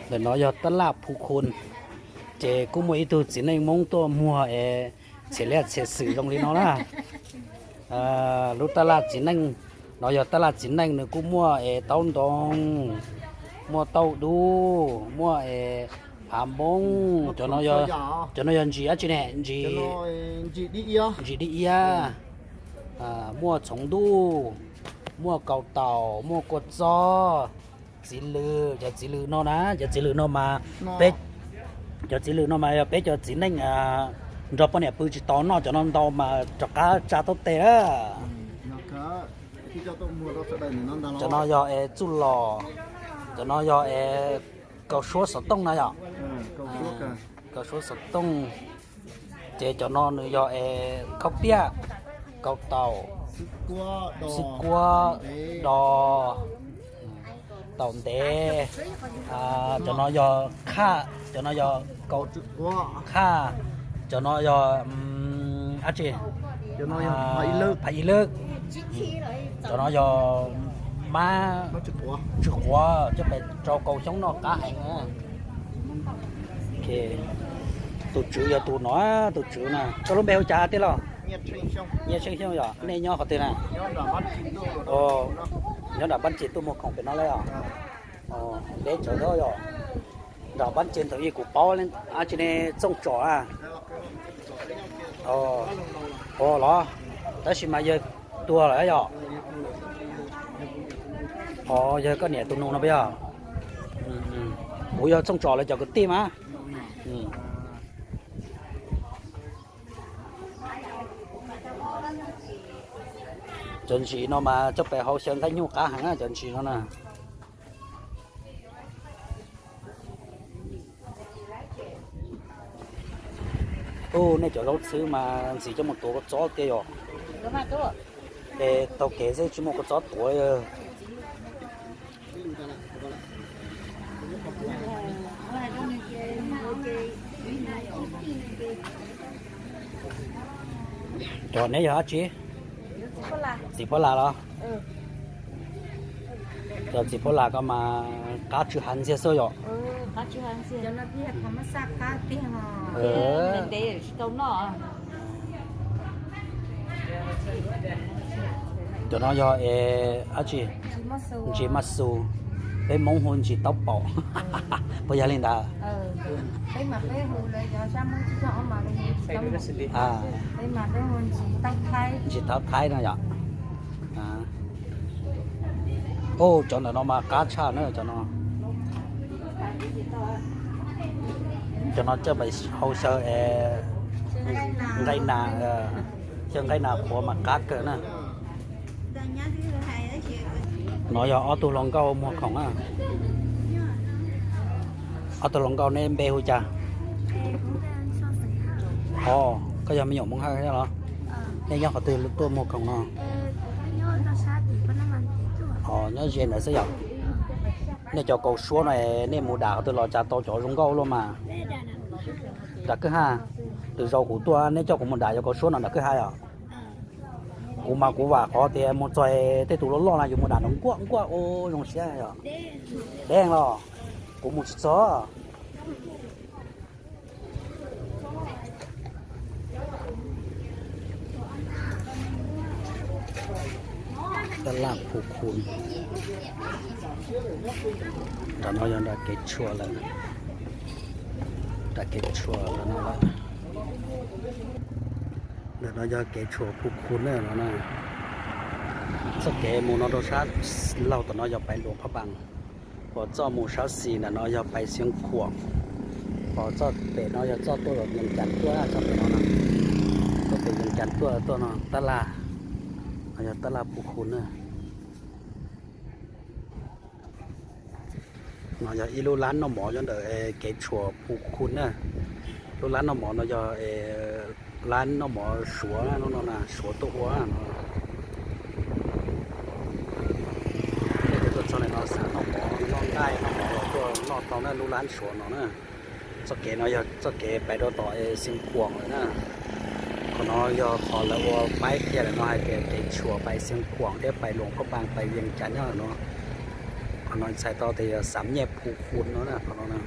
Ntawm no yog tab laj Phu Khun, ces kuj muaj ib tug txiv neej Hmoob tuaj muag es txhia liaj txhia xwm zoo li no na. Lub tab laj txiv neej no yog tab laj txiv neej, nws kuj muaj es taub ntoo, muaj tauj dub, muaj es phav npoob. Cov no yog ntsis dab tsi ne? Ntsis dib iab, muaj txhoov ntuj, muaj kaus taum, muaj kua txob, txiv lws. Cov txiv lws no na, cov txiv lws no mas peb, cov txiv lws no mas yog peb cov txiv neej nrog poj niam pw tsis tau noj cov no ntau mas rov qab tsa taub tes na. Cov no yog es txuj los, cov no yog es kaus suab xov tooj na yom. Kaus suab xov tooj. Ces cov no nws yog es khaub piaj, kaus taum, xwb kuab, do, taum ntev. Cov no yog khaj, cov no yog kaus khaj, cov no yog dab tsi, phav ib lwb, cov no yog mab tsw quav, coj pem rau kaus xyoob noj qab heev. Tus tswv yog tus no, tus tswv na. Koj lub npe hu cas tiag los? Nyiaj Tsheej Xyooj yom. Nej nyob qhov twg na? Nyob nram Npab Ntses tuaj muag khoom pem no lawm os. Deb tsawv dhau yom. Nram Npab Ntses ntawd yeej kuv paub dab tsi ne, Txooj Tsom a. Ua los, tab sis mas yawg tuag lawm yom. Yog koj niam tus nus no puas yog? Kuv yog Txooj Tsom lawv cov kwv tij mas. Cov ntsis no mas coj pem hau xyaw nqaij nyuj qab heev na, cov ntsis no na. Ub, nej cov zaub txhwb mas ntxim coj mus tuav kua txob tiag yom. Es taug kev xwb tsis muaj kua txob tuav. Cov neb yog dab tsi? Txiv phuab las los? Cov txiv phuab las ko mas qab tsw hav ntxiag xwb yom. Cov no yog es dab tsi? Ntsis maj xus, peb Hmoob hu ntsis taub paum. Puas yog li ntawd? Ntsis taub thaib no yom. Ub, cov ntawm no mas qab tshaj na cov no. Cov no coj pem hau xyaw nqaij nas, xyaw nqaij nas qhuav mas qab kawg na. No yog ob tug hluas nkauj muag khoom na. Ob tug hluas nkauj neb npe hu cas? Os, koj yog me nyuam Hmoob Hawj los? Nej nyob qhov twg tuaj muag khoom no? Os, nyob ze ntawd xwb yom. Nej cov kaus suab no nej mus dam qhov twg los cas tau cov zoo nkauj luaj mas? Nram kwj ha. Lwm zaus kuv tuaj neb coj kuv mus dam cov kaus suab no nram kwj ha yom. Kuv mas kuv vam qhov tias mus txog tej tus loj loj na yus mus dam no nkuaj nkuaj ua zoo siab yom. Deb los, kuv mus tsis txog. Tab laj Phu Khun. Nram no yog nram kev tshuam lawm. Nram kev tshuam no lawm. Ntawm no yog kev tshuam Phu Khun na no na. Txoj kev mus no rau sab laug tom no yog pais Luas Phab Npaas, pos txoj mus sab xis ntawm no yog pais Xeev Khuam, pos txoj pem no yog txoj tuaj Vees Cas tuaj, txoj pem no na, tuaj pem Vees Cas tuaj, tuaj no tab laj, no yog tab laj Phu Khun na. No yog ib lub lab noj mov nyob ntawm kev tshuam Phu Khun na. Lub lab noj mov no yog lab noj mov Suav no na, Suav tuaj ua no. Tuaj txog ntawm no xav noj mov noj nqaij noj mov los tuaj noj tau na, lub lab Suav no na. Txoj kev no yog txoj kev pais rau tom Xeev Khuam lawm na. Qhov no yog qhov lawv ua paib qhia lawm no hais tias kev tshuam pais Xeev Khuam thiab pais Luas Phab Npaas pais Vees Cas nyob no. Qhov no txhais tau tias yog Xam Nyaj Phu Khun no na, qhov no.